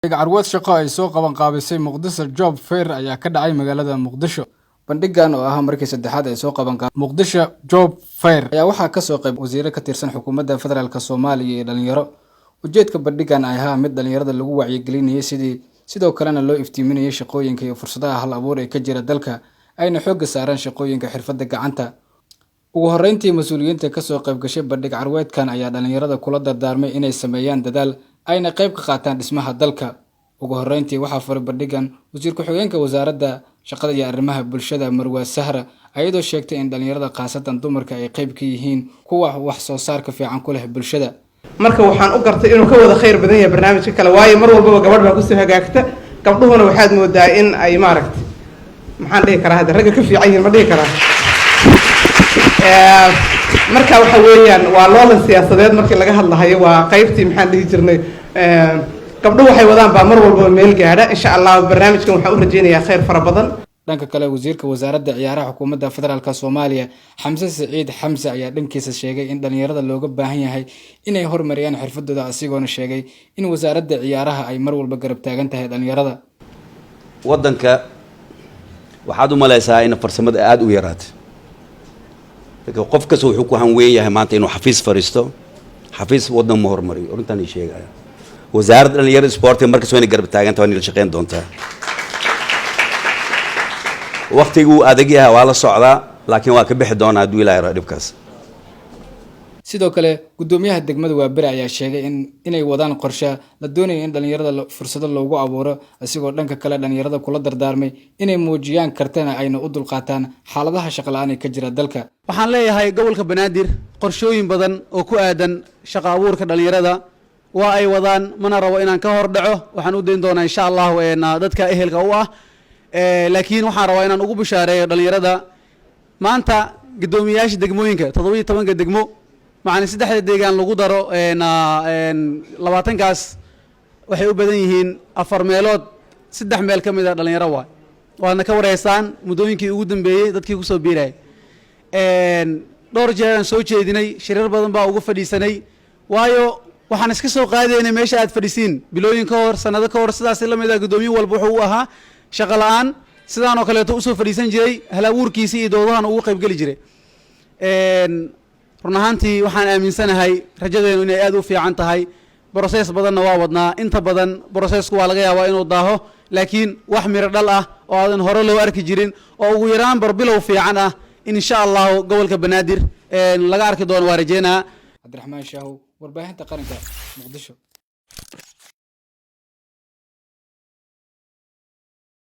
Carwad shaqo ay soo qaban qaabisay Muqdisho Job Fair ayaa ka dhacay magaalada Muqdisho. Bandhigan oo ah markii saddexaad ay soo qaban qaab Muqdisho Job Fair ayaa waxaa kasoo qayb wasiiro ka tirsan xukuumadda federaalka Soomaaliya iyo dhalinyaro. Ujeedka bandhigan ay ahaa mid dhalinyarada lagu wacyigelinayay, sidii sidoo kalena loo iftiiminayay shaqooyinka iyo fursadaha hal abuur ee ka jira dalka, ayna xoogga saaraan shaqooyinka xirfadda gacanta. Ugu horreyntii, mas-uuliyiinta kasoo qayb gashay bandhig carweedkan ayaa dhalinyarada kula dardaarmay inay sameeyaan dadaal ayna qayb ka qaataan dhismaha dalka. Ugu horreyntii waxaa furay bandhigan wasiir ku-xigeenka Wasaaradda Shaqada iyo Arrimaha Bulshada, Marwa Sahra, ayadoo sheegtay in dhalinyarada, khaasatan dumarka, ay qayb ka yihiin kuwa wax soo saarka fiican ku leh bulshada. Marka waxaan u gartay inuu ka wada khayr badan yahay barnaamijka kale, waayo mar walbaba gabadh baa kusoo hagaagta. Gabdhuhuna waxaad moodaa in ay, maaragtay, maxaan dhihi karaa, hadda ragga ka fiican yihiin ma dhihi karaa. Marka waxa weeyaan waa loolan siyaasadeed markii laga hadlahayo, waa qaybtii, maxaan dhihi jirnay, gabdhuhu waxay wadaan baa mar walbaba meel gaadha. Insha Allah barnaamijkan waxaan u rajeynayaa khayr fara badan. Dhanka kale, wasiirka Wasaaradda Ciyaaraha xukuumadda federaalka Soomaaliya, Xamse Siciid Xamse, ayaa dhankiisa sheegay in dhalinyarada looga baahan yahay inay horumariyaan xirfadooda, asigoona sheegay in Wasaaradda Ciyaaraha ay mar walba garab taagan tahay dhalinyarada. Waddanka waxaad u malaysaa in farsamada aada u yaraatay. Qof kasta wuxuu ku hanweyn yahay maanta inuu xafiis fadhiisto. Xafiis waddan ma horumariyo, runtaan ii sheegaya. Wasaaradda Dhalinyarada Sportiga markas wayna garab taaganta, waa nila shaqeyn doontaa. Waktiguu adag yahay waa la socdaa, laakiin waa ka bixi doonaa hadduu Ilahay rabo dhibkaas. Sidoo kale, guddoomiyaha degmada Waaberi ayaa sheegay in inay wadaan qorshe la doonayo in dhalinyarada fursado loogu abuuro, isigoo dhanka kale dhalinyarada kula dardaarmay inay muujiyaan kartana ayna u dulqaataan xaaladaha shaqo la'aan ee ka jira dalka. Waxaan leeyahay gobolka Banaadir qorshooyin badan oo ku aadan shaqo abuurka dhalinyarada waa ay wadaan. Mana rabo inaan ka hor dhaco, waxaan u dayn doonaa insha Allahu dadka ehelka u ah, laakiin waxaan rabaa inaan ugu bishaareeyo dhalinyarada maanta guddoomiyayaasha degmooyinka 17-ka degmo, macalin saddexda deegaan lagu daro 20-kaas, waxay u badan yihiin afar meelood saddex meel ka mid a dhalinyaro waay. Waadna ka wareysaan muddooyinkii ugu dambeeyey dadkii kusoo biirayay. Dhowr jeer aan soo jeedinay, shirar badan baa ugu fadhiisanay, waayo waxaan iska soo qaadaynay meesha aad fadhisiin bilooyin ka hor, sanado ka hor. Sidaas la mid ah guddoomiye walba wuxuu u ahaa shaqo la'aan, sidaan oo kaleeto usoo fadhiisan jiray, hal abuurkiisii iyo doodahan ugu qaybgeli jiray. Run ahaantii waxaan aaminsanahay rajadeenu inay aad u fiican tahay. Process badanna waa wadnaa. Inta badan processku waa laga yaabaa inuu daaho, laakiin wax miro dhal ah oo aadan hore loo arki jirin oo ugu yaraan barbilow fiican ah in insha Allahu gobolka Banaadir laga arki doono waa rajeynaa. Cabdiraxmaan Shaahow, Warbaahinta Qaranka, Muqdisho.